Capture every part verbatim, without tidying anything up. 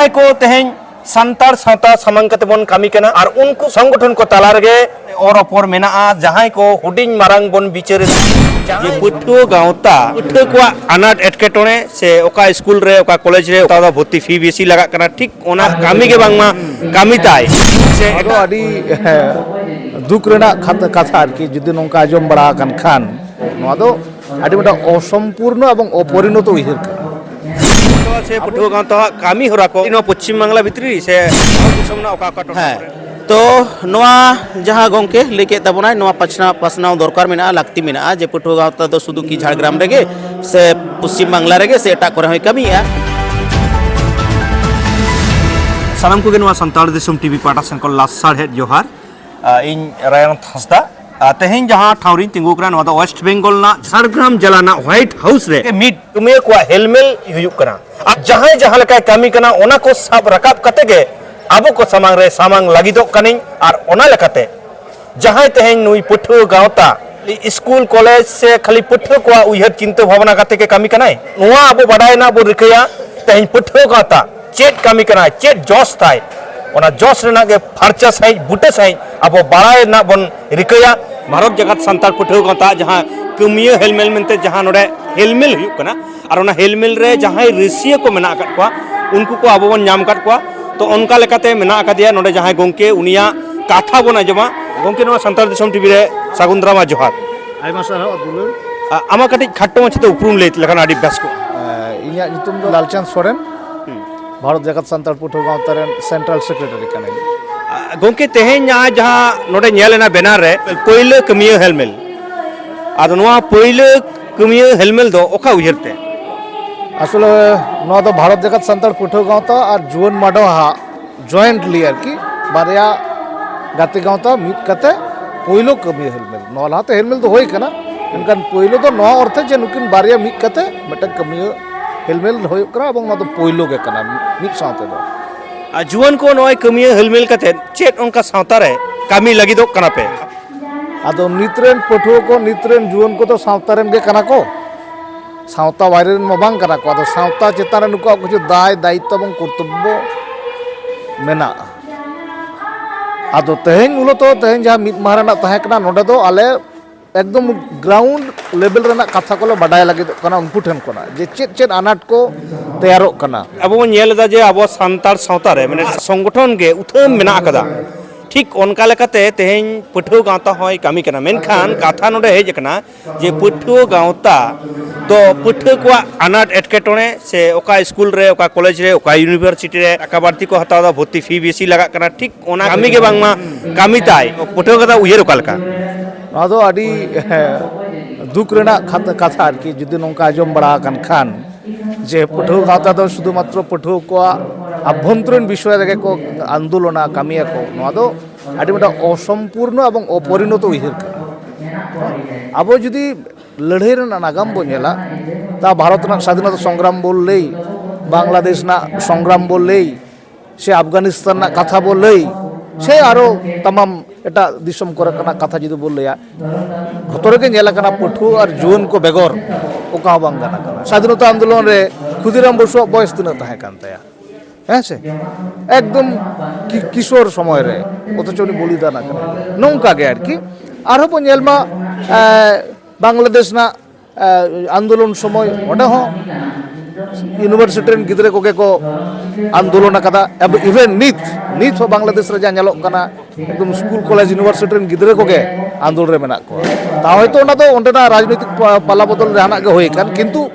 ᱠᱚ ᱛᱮᱦᱮᱧ ᱥᱟᱱᱛᱟᱲ ᱥᱟᱶᱛᱟ ᱥᱟᱢᱟᱝ ᱠᱟᱛᱮ ᱵᱚᱱ ᱠᱟᱹᱢᱤ ᱠᱟᱱᱟ ᱟᱨ ᱩᱱᱠᱩ ᱥᱚᱝᱜᱚᱴᱷᱚᱱ ᱠᱚ ᱛᱟᱞᱟ ᱨᱮᱜᱮ ᱚᱨ ᱚᱯᱚᱨ ᱢᱮᱱᱟᱜᱼᱟ, ᱡᱟᱦᱟᱸᱭ ᱠᱚ ᱦᱩᱰᱤᱧ ᱢᱟᱨᱟᱝ ᱵᱚᱱ ᱵᱤᱪᱟᱹᱨ ᱮᱫᱟ᱾ ᱡᱮ ᱯᱟᱹᱴᱷᱩᱣᱟᱹ ᱜᱟᱶᱛᱟ, ᱯᱟᱹᱴᱷᱩᱣᱟᱹ ᱠᱚᱣᱟᱜ ᱟᱱᱟᱴ ᱮᱴᱠᱮᱴᱚᱬᱮ ᱥᱮ ᱚᱠᱟ ᱥᱠᱩᱞ ᱨᱮ, ᱚᱠᱟ ᱠᱚᱞᱮᱡᱽ ᱨᱮ, ᱚᱠᱟ ᱫᱚ ᱵᱷᱚᱨᱛᱤ ᱯᱷᱤ ᱵᱮᱥᱤ ᱞᱟᱜᱟᱜ ᱠᱟᱱᱟ, ᱴᱷᱤᱠ ᱚᱱᱟ ᱠᱟᱹᱢᱤ ᱜᱮ ᱵᱟᱝᱢᱟ ᱠᱟᱹᱢᱤ ᱛᱟᱭ᱾ ᱥᱮ ᱱᱚᱣᱟ ᱫᱚ ᱟᱹᱰᱤ, ᱦᱮᱸ, ᱫᱩᱠ ᱨᱮᱱᱟᱜ ᱠᱷᱟᱛ-, ᱠᱟᱛᱷᱟ ᱟᱨᱠᱤ, ᱡᱩᱫᱤ ᱱᱚᱝᱠᱟ ᱟᱸᱡᱚᱢ ᱵᱟᱲᱟ ᱟᱠᱟᱱ ᱠᱷᱟᱱ, ᱱᱚᱣᱟ ᱫᱚ ᱟᱹᱰᱤ ᱢᱤᱫᱴᱟᱝ ᱚᱥᱚᱢᱯᱩᱨᱱᱚ ᱮᱵᱚᱝ ᱚᱯᱚᱨᱤᱱᱚᱛᱚ ᱩᱭᱦᱟᱹᱨ ᱠᱟᱱᱟ᱾ ᱥᱮ ᱯᱟᱹᱴᱷᱩᱣᱟᱹ ᱜᱟᱶᱛᱟᱣᱟᱜ ᱠᱟᱹᱢᱤ ᱦᱚᱨᱟ ᱠᱚ ᱱᱚᱣᱟ ᱯᱚᱪᱷᱤᱢ ᱵᱟᱝᱞᱟ ᱵᱷᱤᱛᱨᱤ ᱥᱮ ᱫᱤᱥᱚᱢ ᱨᱮᱱᱟᱜ ᱚᱠᱟ ᱚᱠᱟ ᱴᱚᱴᱷᱟ ᱦᱮᱸ᱾ ᱠᱚᱨᱮ? ᱛᱚ, ᱱᱚᱣᱟ ᱡᱟᱦᱟᱸ ᱜᱚᱢᱠᱮ ᱞᱟᱹᱭ ᱠᱮᱫ ᱛᱟᱵᱚᱱᱟᱭ, ᱱᱚᱣᱟ ᱯᱟᱥᱱᱟᱣ, ᱯᱟᱥᱱᱟᱣ ᱫᱚᱨᱠᱟᱨ ᱢᱮᱱᱟᱜᱼᱟ, ᱞᱟᱹᱠᱛᱤ ᱢᱮᱱᱟᱜᱼᱟ, ᱡᱮ ᱯᱟᱹᱴᱷᱩᱣᱟᱹ ᱜᱟᱶᱛᱟ ᱫᱚ ᱥᱩᱫᱷᱩ ᱠᱤ ᱡᱷᱟᱲᱜᱨᱟᱢ ᱨᱮᱜᱮ ᱥᱮ ᱯᱚᱪᱷᱤᱢ ᱵᱟᱝᱞᱟ ᱨᱮᱜᱮ ᱥᱮ ᱮᱴᱟᱜ ᱠᱚᱨᱮ ᱦᱚᱸᱭ ᱠᱟᱹᱢᱤᱭᱮᱫᱼᱟ᱾ ᱥᱟᱱᱟᱢ ᱠᱚᱜᱮ ᱱᱚᱣᱟ ᱥᱟᱱᱛᱟᱲ ᱫᱤᱥᱚᱢ ᱴᱤᱵᱷᱤ ᱯᱟᱦᱴᱟ ᱥᱮᱱ ᱠᱷᱚᱱ ᱞᱟᱥᱟᱲᱦᱮᱫ ᱡᱚᱦᱟᱨ᱾ ᱟ, ᱤᱧ ᱨᱟᱭᱚᱱ ᱦᱟᱸᱥᱫᱟ᱾ ᱟ, ᱛᱮᱦᱮᱧ ᱡᱟᱦᱟᱸ ᱴᱷᱟᱶ ᱨᱤᱧ ᱛᱤᱸᱜᱩ ᱠᱟᱱᱟ, ᱱᱚᱣᱟ ᱫᱚ ᱳᱭᱮᱥᱴ ᱵᱮᱝᱜᱚᱞ ᱨᱮᱱᱟᱜ ᱡᱷᱟᱲᱜᱨᱟᱢ ᱡᱮᱞᱟ ᱨᱮᱱᱟᱜ ᱦᱳᱣᱟᱭᱤᱴ ᱦᱟᱣᱩᱥ ᱨᱮ ᱢᱤᱫ ᱠᱟᱹᱢᱤᱭᱟᱹ ᱠᱚᱣᱟᱜ ᱦᱮᱞᱢᱮᱞ ᱦᱩᱭᱩᱜ ᱠᱟᱱᱟ᱾ ᱟᱨ ᱡᱟᱦᱟᱸᱭ ᱡᱟᱦᱟᱸ ᱞᱮᱠᱟᱭ ᱠᱟᱹᱢᱤ ᱠᱟᱱᱟ, ᱚᱱᱟ ᱠᱚ ᱥᱟᱵ ᱨᱟᱠᱟᱵ ᱠᱟᱛᱮ ᱜᱮ ᱟᱵᱚ ᱠᱚ ᱥᱟᱢᱟᱝ ᱨᱮ ᱥᱟᱢᱟᱝ ᱞᱟᱹᱜᱤᱫᱚᱜ ᱠᱟᱹᱱᱟᱹᱧ᱾ ᱟᱨ ᱚᱱᱟ ᱞᱮᱠᱟᱛᱮ ᱡᱟᱦᱟᱸᱭ ᱛᱮᱦᱮᱧ ᱱᱩᱭ ᱯᱟᱹᱴᱷᱩᱣᱟᱹ ᱜᱟᱶᱛᱟ, ᱥᱠᱩᱞ, ᱠᱚᱞᱮᱡᱽ ᱥᱮ ᱠᱷᱟᱹᱞᱤ ᱯᱟᱹᱴᱷᱩᱣᱟᱹ ᱠᱚᱣᱟᱜ ᱩᱭᱦᱟᱹᱨ ᱪᱤᱱᱛᱟᱹ ᱵᱷᱟᱵᱽᱱᱟ ᱠᱟᱛᱮ ᱜᱮ ᱠᱟᱹᱢᱤ ᱠᱟᱱᱟᱭ, ᱱᱚᱣᱟ ᱟᱵᱚ ᱵᱟᱰᱟᱭ ᱨᱮᱱᱟᱜ ᱵᱚᱱ ᱨᱤᱠᱟᱹᱭᱟ᱾ ᱛᱮᱦᱮᱧ ᱯᱟᱹᱴᱷᱩᱣᱟᱹ ᱜᱟᱶᱛᱟ ᱪᱮᱫ ᱠᱟᱹᱢᱤ ᱠᱟᱱᱟᱭ, ᱪᱮᱫ ᱡᱚᱥ ᱛᱟᱭ, ᱚᱱᱟ ᱡᱚᱥ ᱨᱮᱱᱟᱜ ᱜᱮ ᱯᱷᱟᱨᱪᱟ ᱥᱟᱺᱦᱤᱡ, ᱵᱩᱴᱟᱹ ᱥᱟᱺᱦᱤᱡ ᱟᱵᱚ ᱵᱟᱲᱟᱭ ᱨᱮᱱᱟᱜ ᱵᱚᱱ ᱨᱤᱠᱟᱹᱭᱟ᱾ ᱵᱷᱟᱨᱚᱛ ᱡᱟᱠᱟᱛ ᱥᱟᱱᱛᱟᱲ ᱯᱟᱹᱴᱷᱩᱣᱟᱹ ᱜᱟᱶᱛᱟ ᱡᱟᱦᱟᱸ ᱠᱟᱹᱢᱤᱭᱟᱹ ᱦᱮᱞᱢᱮᱞ ᱢᱮᱱᱛᱮ ᱡᱟᱦᱟᱸ ᱱᱚᱰᱮ ᱦᱮᱞᱢᱮᱞ ᱦᱩᱭᱩᱜ ᱠᱟᱱᱟ, ᱟᱨ ᱚᱱᱟ ᱦᱮᱞᱢᱮᱞ ᱨᱮ ᱡᱟᱦᱟᱸᱭ ᱨᱟᱹᱥᱤᱭᱟᱹ ᱠᱚ ᱢᱮᱱᱟᱜ ᱟᱠᱟᱫ ᱠᱚᱣᱟ, ᱩᱱᱠᱩ ᱠᱚ ᱟᱵᱚ ᱵᱚᱱ ᱧᱟᱢ ᱟᱠᱟᱫ ᱠᱚᱣᱟ᱾ ᱛᱚ, ᱚᱱᱠᱟ ᱞᱮᱠᱟᱛᱮ ᱢᱮᱱᱟᱜ ᱟᱠᱟᱫᱮᱭᱟ ᱱᱚᱰᱮ ᱡᱟᱦᱟᱸᱭ ᱜᱚᱢᱠᱮ, ᱩᱱᱤᱭᱟᱜ ᱠᱟᱛᱷᱟ ᱵᱚᱱ ᱟᱸᱡᱚᱢᱟ᱾ ᱜᱚᱢᱠᱮ, ᱱᱚᱣᱟ ᱥᱟᱱᱛᱟᱲ ᱫᱤᱥᱚᱢ ᱴᱤᱵᱷᱤ ᱨᱮ ᱥᱟᱹᱜᱩᱱ ᱫᱟᱨᱟᱢ ᱟᱨ ᱡᱚᱦᱟᱨ᱾ ᱟᱭᱢᱟ ᱥᱟᱨᱦᱟᱣ ᱫᱩᱞᱟᱹᱲ᱾ ᱟ-, ᱟᱢᱟᱜ ᱠᱟᱹᱴᱤᱡ ᱠᱷᱟᱴᱚ ᱢᱟᱪᱷᱟᱛᱮ ᱩᱯᱨᱩᱢ ᱞᱟᱹᱭ ᱞᱮᱠᱷᱟᱱ ᱟᱹᱰᱤ ᱵᱮᱥ ᱠᱚᱜᱼᱟ᱾ ᱮ, ᱤᱧᱟᱹᱜ ᱧᱩᱛᱩᱢ ᱫᱚ ᱞᱟᱞᱪᱟᱸᱫᱽ ᱥᱚᱨᱮᱱ, ᱦᱩᱸ᱾ ᱵᱷᱟᱨᱚᱛ ᱡᱟᱠᱟᱛ ᱥᱟᱱᱛᱟᱲ ᱯᱟᱹᱴᱷᱩᱣᱟᱹ ᱜᱟᱶᱛᱟ ᱨᱮᱱ ᱥᱮᱱᱴᱨᱟᱞ ᱥᱮᱠᱨᱮᱴᱟᱨᱤ ᱠᱟᱹᱱᱟᱹᱧ᱾ ᱟ, ᱜᱚᱢᱠᱮ, ᱛᱮᱦᱮᱧ ᱱᱚᱣᱟ ᱡᱟᱦᱟᱸ ᱱᱚᱰᱮ ᱧᱮᱞ ᱮᱱᱟ ᱵᱮᱱᱟᱨ ᱨᱮ, ᱯᱟᱹᱭᱞᱟᱹ ᱠᱟᱹᱢᱤᱭᱟᱹ ᱦᱮᱞᱢᱮᱞ, ᱟᱫᱚ ᱱᱚᱣᱟ ᱯᱟᱹᱭᱞᱟᱹ ᱠᱟᱹᱢᱤᱭᱟᱹ ᱦᱮᱞᱢᱮᱞ ᱫᱚ ᱚᱠᱟ ᱩᱭᱦᱟᱹᱨ ᱛᱮ? ᱟᱥᱚᱞᱮ ᱱᱚᱣᱟ ᱫᱚ ᱵᱷᱟᱨᱚᱛ ᱡᱟᱠᱟᱛ ᱥᱟᱱᱛᱟᱲ ᱯᱟᱹᱴᱷᱩᱣᱟᱹ ᱜᱟᱶᱛᱟ ᱟᱨ ᱡᱩᱣᱟᱹᱱ ᱢᱟᱰᱣᱟ ᱦᱟᱜ ᱡᱚᱭᱮᱱᱴᱞᱤ ᱟᱨᱠᱤ, ᱵᱟᱨᱭᱟ ᱜᱟᱛᱮ ᱜᱟᱶᱛᱟ ᱢᱤᱫ ᱠᱟᱛᱮ ᱯᱳᱭᱞᱳ ᱠᱟᱹᱢᱤᱭᱟᱹ ᱦᱮᱞᱢᱮᱞ᱾ ᱱᱚᱣᱟ ᱞᱟᱦᱟᱛᱮ ᱦᱮᱞᱢᱮᱞ ᱫᱚ ᱦᱩᱭ ᱠᱟᱱᱟ, ᱢᱮᱱᱠᱷᱟᱱ ᱯᱳᱭᱞᱳ ᱫᱚ ᱱᱚᱣᱟ ᱚᱨᱛᱷᱮ ᱡᱮ ᱱᱩᱠᱤᱱ ᱵᱟᱨᱭᱟ ᱢᱤᱫ ᱠᱟᱛᱮ ᱢᱤᱫᱴᱟᱝ ᱠᱟᱹᱢᱤᱭᱟᱹ ᱦᱮᱞᱢᱮᱞ ᱦᱩᱭᱩᱜ ᱠᱟᱱᱟ, ᱮᱵᱚᱝ ᱱᱚᱣᱟ ᱫᱚ ᱯᱳᱭᱞᱳ ᱜᱮ ᱠᱟᱱᱟ ᱢᱤᱫ ᱥᱟᱶᱛᱮ ᱫᱚ᱾ ᱟᱨ ᱡᱩᱣᱟᱹᱱ ᱠᱚ ᱱᱚᱜᱼᱚᱭ ᱠᱟᱹᱢᱤᱭᱟᱹ ᱦᱮᱞᱢᱮᱞ ᱠᱟᱛᱮ ᱪᱮᱫ ᱚᱱᱠᱟ ᱥᱟᱶᱛᱟ ᱨᱮ ᱠᱟᱹᱢᱤ ᱞᱟᱹᱜᱤᱫᱚᱜ ᱠᱟᱱᱟ ᱯᱮ? ᱟᱫᱚ ᱱᱤᱛ ᱨᱮᱱ ᱯᱟᱹᱴᱷᱩᱣᱟᱹ ᱠᱚ, ᱱᱤᱛ ᱨᱮᱱ ᱡᱩᱣᱟᱹᱱ ᱠᱚᱫᱚ ᱥᱟᱶᱛᱟ ᱨᱮᱱ ᱜᱮ ᱠᱟᱱᱟ ᱠᱚ᱾ ᱥᱟᱶᱛᱟ ᱵᱟᱭᱨᱮ ᱨᱮᱱ ᱢᱟ ᱵᱟᱝ ᱠᱟᱱᱟ ᱠᱚ, ᱟᱫᱚ ᱥᱟᱶᱛᱟ ᱪᱮᱛᱟᱱ ᱨᱮ ᱱᱩᱠᱩᱣᱟᱜ ᱠᱤᱪᱷᱩ ᱫᱟᱭ ᱫᱟᱭᱤᱛᱛᱚ ᱮᱵᱚᱝ ᱠᱚᱨᱛᱚᱵᱵᱚ ᱢᱮᱱᱟᱜᱼᱟ᱾ ᱟᱫᱚ ᱛᱮᱦᱮᱧ ᱢᱩᱞᱚᱛᱚ ᱛᱮᱦᱮᱧ ᱡᱟᱦᱟᱸ ᱢᱤᱫ ᱢᱟᱦᱟ ᱨᱮᱱᱟᱜ ᱛᱟᱦᱮᱸ ᱠᱟᱱᱟ, ᱱᱚᱰᱮ ᱫᱚ ᱟᱞᱮ ᱮᱠᱫᱚᱢ ground level ᱨᱮᱱᱟᱜ ᱠᱟᱛᱷᱟ ᱠᱚᱞᱮ ᱵᱟᱰᱟᱭ ᱞᱟᱹᱜᱤᱫᱚᱜ ᱠᱟᱱᱟ ᱩᱱᱠᱩ ᱴᱷᱮᱱ ᱠᱷᱚᱱᱟᱜ, ᱡᱮ ᱪᱮᱫ ᱪᱮᱫ ᱟᱱᱟᱴ ᱠᱚ ᱛᱮᱭᱟᱨᱚᱜ ᱠᱟᱱᱟ᱾ ᱟᱵᱚ ᱵᱚᱱ ᱧᱮᱞ ᱮᱫᱟ ᱡᱮ ᱟᱵᱚ ᱥᱟᱱᱛᱟᱲ ᱥᱟᱶᱛᱟ ᱨᱮ ᱢᱟᱱᱮ ᱥᱚᱝᱜᱚᱴᱷᱚᱱ ᱜᱮ ᱩᱛᱷᱟᱹᱢ ᱢᱮᱱᱟᱜ ᱟᱠᱟᱫᱟ᱾ ᱴᱷᱤᱠ ᱚᱱᱠᱟ ᱞᱮᱠᱟᱛᱮ ᱛᱮᱦᱮᱧ ᱯᱟᱹᱴᱷᱩᱣᱟᱹ ᱜᱟᱶᱛᱟ ᱦᱚᱸᱭ ᱠᱟᱹᱢᱤ ᱠᱟᱱᱟ, ᱢᱮᱱᱠᱷᱟᱱ ᱠᱟᱛᱷᱟ ᱱᱚᱰᱮ ᱦᱮᱡ ᱟᱠᱟᱱᱟ ᱡᱮ ᱯᱟᱹᱴᱷᱩᱣᱟᱹ ᱜᱟᱶᱛᱟ ᱫᱚ ᱯᱟᱹᱴᱷᱩᱣᱟᱹ ᱠᱚᱣᱟᱜ ᱟᱱᱟᱴ ᱮᱴᱠᱮᱴᱚᱬᱮ ᱥᱮ ᱚᱠᱟ ᱥᱠᱩᱞ ᱨᱮ, ᱚᱠᱟ ᱠᱚᱞᱮᱡᱽ ᱨᱮ, ᱚᱠᱟ ᱤᱭᱩᱱᱤᱵᱷᱟᱨᱥᱤᱴᱤ ᱨᱮ ᱴᱟᱠᱟ ᱵᱟᱹᱲᱛᱤ ᱠᱚ ᱦᱟᱛᱟᱣ ᱮᱫᱟ, ᱵᱷᱚᱨᱛᱤ ᱯᱷᱤ ᱵᱮᱥᱤ ᱞᱟᱜᱟᱜ ᱠᱟᱱᱟ, ᱴᱷᱤᱠ ᱚᱱᱟ ᱠᱟᱹᱢᱤ ᱜᱮ ᱵᱟᱝᱢᱟ ᱠᱟᱹᱢᱤ ᱛᱟᱭ᱾ ᱯᱟᱹᱴᱷᱩᱣᱟᱹ ᱠᱟᱛᱷᱟ ᱩᱭᱦᱟᱹᱨ ᱚᱠᱟ ᱞᱮᱠᱟ? ᱱᱚᱣᱟ ᱫᱚ ᱟᱹᱰᱤ ᱫᱩᱠ ᱨᱮᱱᱟᱜ ᱠᱷᱟᱛ-, ᱠᱟᱛᱷᱟ ᱟᱨᱠᱤ, ᱡᱩᱫᱤ ᱱᱚᱝᱠᱟ ᱟᱸᱡᱚᱢ ᱵᱟᱲᱟ ᱟᱠᱟᱱ ᱠᱷᱟᱱ ᱡᱮ ᱯᱟᱹᱴᱷᱩᱣᱟᱹ ᱜᱟᱶᱛᱟ ᱫᱚ ᱥᱩᱫᱷᱩ ᱢᱟᱛᱨᱚ ᱯᱟᱹᱴᱷᱩᱣᱟᱹ ᱠᱚᱣᱟᱜ ᱟᱵᱷᱚᱱᱛᱚᱨᱤᱱ ᱵᱤᱥᱚᱭ ᱨᱮᱜᱮ ᱠᱚ ᱟᱱᱫᱳᱞᱚᱱᱟ, ᱠᱟᱹᱢᱤᱭᱟᱠᱚ, ᱱᱚᱣᱟ ᱫᱚ ᱟᱹᱰᱤ ᱢᱤᱫᱴᱟᱝ ᱚᱥᱚᱢᱯᱩᱨᱱᱚ ᱮᱵᱚᱝ ᱚᱯᱚᱨᱤᱱᱚᱛᱚ ᱩᱭᱦᱟᱹᱨ ᱠᱟᱱᱟ᱾ ᱟᱵᱚ ᱡᱩᱫᱤ ᱞᱟᱹᱲᱦᱟᱹᱭ ᱨᱮᱱᱟᱜ ᱱᱟᱜᱟᱢ ᱵᱚᱱ ᱧᱮᱞᱟ, ᱛᱟ ᱵᱷᱟᱨᱚᱛ ᱨᱮᱱᱟᱜ ᱥᱟᱫᱷᱤᱱᱚᱛᱟ ᱥᱚᱝᱜᱨᱟᱢ ᱵᱚᱱ ᱞᱟᱹᱭ, ᱵᱟᱝᱞᱟᱫᱮᱥ ᱨᱮᱱᱟᱜ ᱥᱚᱝᱜᱨᱟᱢ ᱵᱚᱱ ᱞᱟᱹᱭ, ᱥᱮ ᱟᱯᱷᱜᱟᱱᱤᱥᱛᱟᱱ ᱨᱮᱱᱟᱜ ᱠᱟᱛᱷᱟ ᱵᱚᱱ ᱞᱟᱹᱭ, ᱥᱮ ᱟᱨᱚ ᱛᱟᱢᱟᱢ ᱮᱴᱟᱜ ᱫᱤᱥᱚᱢ ᱠᱚᱨᱮ ᱨᱮᱱᱟᱜ ᱠᱟᱛᱷᱟ ᱡᱩᱫᱤ ᱵᱚᱱ ᱞᱟᱹᱭᱟ, ᱡᱷᱚᱛᱚ ᱨᱮᱜᱮ ᱧᱮᱞ ᱟᱠᱟᱱᱟ ᱯᱟᱹᱴᱷᱩᱣᱟᱹ ᱟᱨ ᱡᱩᱣᱟᱹᱱ ᱠᱚ ᱵᱮᱜᱚᱨ ᱚᱠᱟ ᱦᱚᱸ ᱵᱟᱝ ᱜᱟᱱ ᱟᱠᱟᱱᱟ᱾ ᱥᱟᱫᱷᱤᱱᱚᱛᱟ ᱟᱱᱫᱳᱞᱚᱱ ᱨᱮ ᱠᱷᱩᱫᱤᱨᱟᱢ ᱵᱚᱥᱩᱣᱟᱜ ᱵᱚᱭᱮᱥ ᱛᱤᱱᱟᱹᱜ ᱛᱟᱦᱮᱸ ᱠᱟᱱ ᱛᱟᱭᱟ? ᱦᱮᱸ ᱥᱮ? ᱮᱠᱫᱚᱢ ᱠᱤ-, ᱠᱤᱥᱳᱨ ᱥᱚᱢᱚᱭ ᱨᱮ, ᱚᱛᱷᱚᱪᱚ ᱩᱱᱤ ᱵᱚᱞᱤᱫᱟᱱ ᱟᱠᱟᱱᱟ᱾ ᱱᱚᱝᱠᱟ ᱜᱮ ᱟᱨᱠᱤ᱾ ᱟᱨᱦᱚᱸ ᱵᱚᱱ ᱧᱮᱞ ᱢᱟ, ᱮ, ᱵᱟᱝᱞᱟᱫᱮᱥ ᱨᱮᱱᱟᱜ, ᱮ, ᱟᱱᱫᱳᱞᱚᱱ ᱥᱚᱢᱚᱭ ᱚᱸᱰᱮ ᱦᱚᱸ ᱤᱭᱩᱱᱤᱵᱷᱟᱨᱥᱤᱴᱤ ᱨᱮᱱ ᱜᱤᱫᱽᱨᱟᱹ ᱠᱚᱜᱮ ᱠᱚ ᱟᱱᱫᱳᱞᱚᱱ ᱟᱠᱟᱫᱟ᱾ ᱮᱵ-, even ᱱᱤᱛ, ᱱᱤᱛ ᱦᱚᱸ ᱵᱟᱝᱞᱟᱫᱮᱥ ᱨᱮ ᱡᱟ ᱧᱮᱞᱚᱜ ᱠᱟᱱᱟ, ᱮᱠᱫᱚᱢ ᱥᱠᱩᱞ, ᱠᱚᱞᱮᱡᱽ, ᱤᱭᱩᱱᱤᱵᱷᱟᱨᱥᱤᱴᱤ ᱨᱮᱱ ᱜᱤᱫᱽᱨᱟᱹ ᱠᱚᱜᱮ ᱟᱱᱫᱳᱞᱚᱱ ᱨᱮ ᱢᱮᱱᱟᱜ ᱠᱚᱣᱟ᱾ ᱛᱟᱣ ᱦᱚᱭᱛᱳ ᱚᱱᱟ ᱫᱚ ᱚᱸᱰᱮᱱᱟᱜ ᱨᱟᱡᱽᱱᱳᱭᱛᱤᱠ ᱯᱟ-, ᱯᱟᱞᱟ ᱵᱚᱫᱚᱞ ᱡᱟᱦᱟᱱᱟᱜ ᱜᱮ ᱦᱩᱭ ᱟᱠᱟᱱ, ᱠᱤᱱᱛᱩ